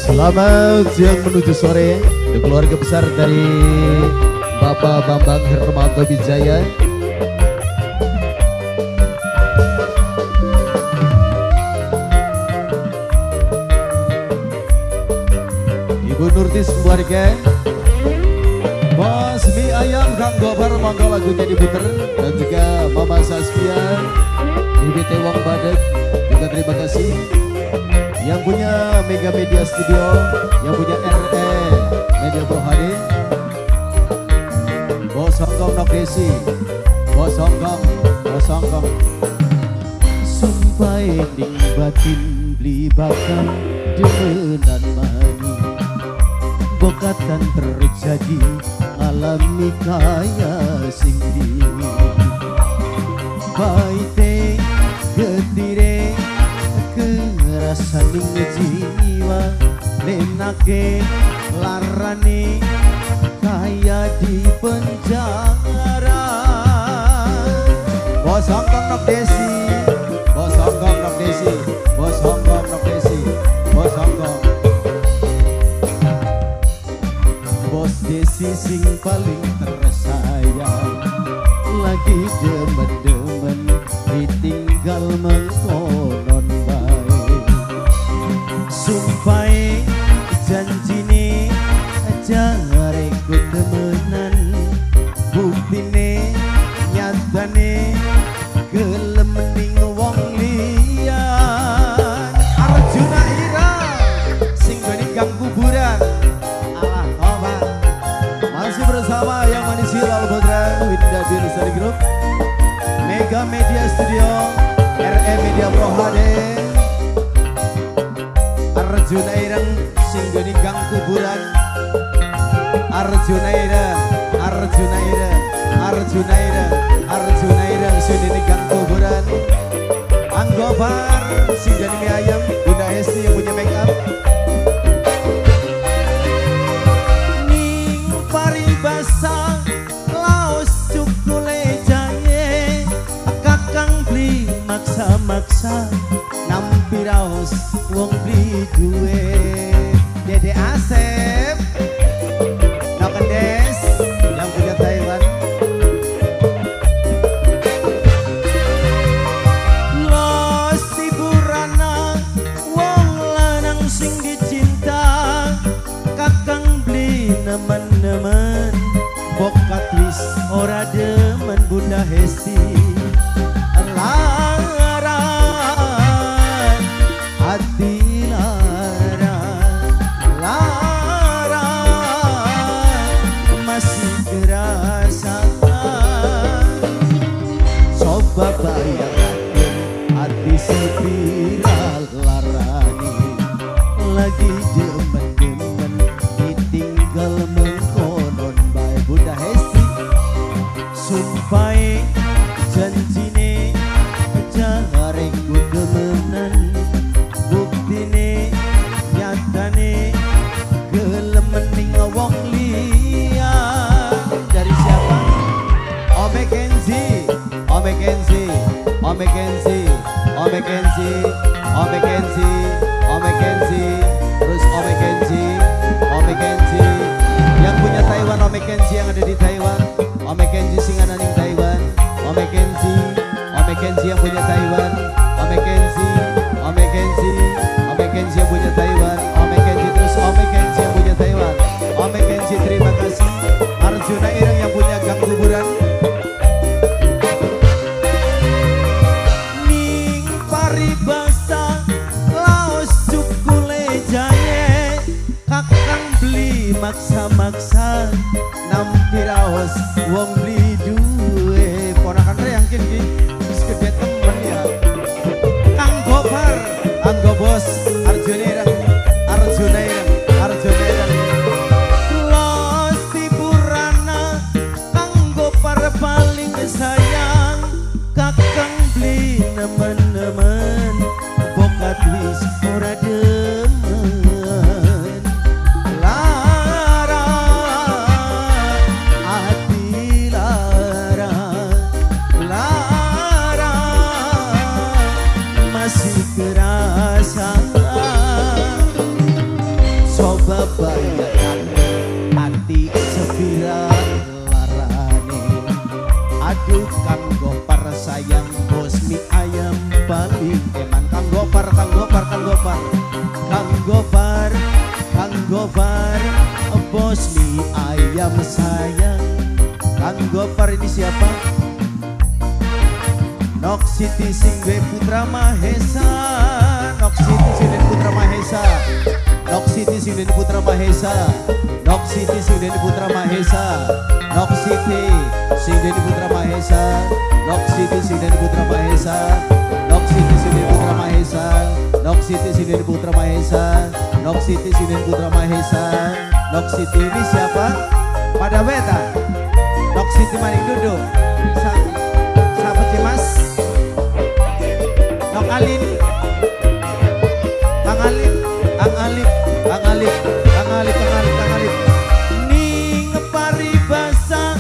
Selamat siang menuju sore untuk keluarga besar dari Bapak Bambang Hermanto Wijaya. Ibu Nurtis keluarga. Bos mie ayam Kang Gobar monggo lagunya diputer, dan juga Mama Saskia IBT Wong Badek juga terima kasih. Yang punya Mega Media Studio, yang punya RE Media Pro HD, Bos Hongkong Nok Desi, Bos Hongkong, Bos Hongkong. Sumpah ning batin beli bakal demenan mani, bokatan terjadi alami kaya sing dingin. Baite getire kerasaning jiwa, lenake larane kaya di penjara. Bos Hongkong Nok Desi, Bos Hongkong Nok Desi, Bos Hongkong Nok Desi, Bos Hongkong. Bos Desi sing paling tersayang, lagi demen-demen ditinggal mengkonon bae. Sumpah janjine jareku temenan, buktine nyatane gelem ning wong liyan. Arjuna Ira sing gone gang kuburan. Alah tobat. Masih bersama yang manis Hilal Putra, Winda Birsari Group, Mega Media Studio, RE Media Pro HD. Arjuna Ireng sing gone gang kuburan. Arjuna Ireng, Arjuna Ireng, Arjuna Ireng, Arjuna Ireng sing gone gang kuburan. Anggobar sing gone mie ayam, Bunda Hesti yang punya make up. Ning paribasa laos cukule jaye, kakang beli maksa-maksa nampi raos wong beli duwe. Dede Asep Nokendes yang punya Taiwan. Los hiburana wong lanang sing dicinta, kakang beli nemen-nemen bokat wis ora demen. Bunda Hesti lara, hati lara, lara masih kerasa. Coba bayangkan hati sepiral larani, lagi demen-demen ditinggal mengkonon bae. Bunda Hesti sumpah janjine jareku demenan, buktine nyatane gelem ning wong liya. Dari siapa? Ome Kenzi, Ome Kenzi, Ome Kenzi, Ome Kenzi, Ome Kenzi, Ome Kenzi, terus Ome Kenzi, Ome Kenzi. Yang punya Taiwan Ome Kenzi yang ada di Taiwan, Ome Kenzi sing ana ning Taiwan, Ome Kenzi, Ome Kenzi yang punya Taiwan, Ome Kenzi, Ome Kenzi, Ome Kenzi yang punya Taiwan, Ome Kenzi, terus Ome Kenzi yang punya Taiwan, Ome Kenzi terima kasih. Arjuna Ireng yang punya gang kuburan. Ning paribasa laos cukule jaye, kakang beli maksa-maksa nampi raos wong beli duwe. Ponakan reyangkin ki wis gede temen ya. Kang Gopar, Anggo Bos, Arjuna Ireng, Arjuna Ireng, Arjuna Ireng. Los hiburana Kang Gopar paling sayang, kakang beli nemen-nemen bokat wis ora demen. Lara, hati lara, lara masih kerasa. Gopar, bos mie ayam sayang. Kang Gopar ini siapa? Nok Siti sing duwe Putra Mahesa. Nok Siti sing duwe Putra Mahesa. Nok Siti sing duwe Putra Mahesa. Nok Siti sing duwe Putra Mahesa. Nok Siti sing duwe Putra Mahesa. Nok Siti sing duwe Putra Mahesa. Nok Siti sing duwe Putra Mahesa. Nok Siti sing duwe Putra Mahesa. Nok Siti sing duwe Putra Mahesa. Nok Siti ini siapa? Pada beta. Nok Siti maning duduk. Siapa sih, Mas? Nok Alin. Kang Alif, Kang Alif, Kang Alif, Kang Alif, Kang Alif, Kang Alif. Ning paribasa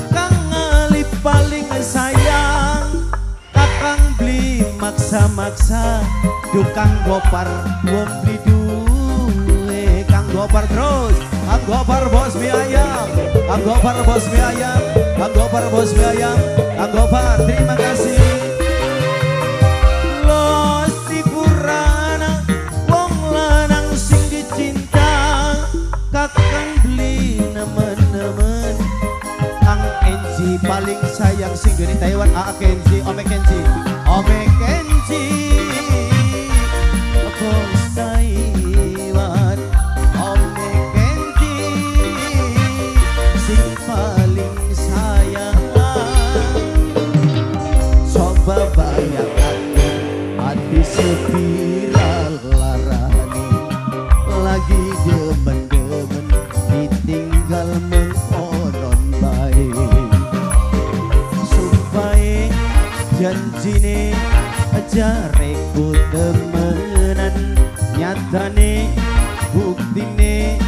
Kang Alif paling sayang. Kakang beli maksa-maksa, Dukang Gopar wong beli duwe. Kang Gopar terus, Kang Gopar bos mie ayam, Kang Gopar bos mie ayam, Kang Gopar bos mie ayam, Kang Gopar, terima kasih. Los Purana wong lanang sing dicinta, kakang beli nemen-nemen. Kang Enji paling sayang sing dari Taiwan. Aa Kenji, Ome Kenji, Ome Kenji, bos Taiwan. Ome Kenji sing paling sayang. Coba bayangkan hati sepira larani, lagi demen-demen ditinggal mengkonon bae. Sumpahe janjine jareku temenan, nyatane buktine.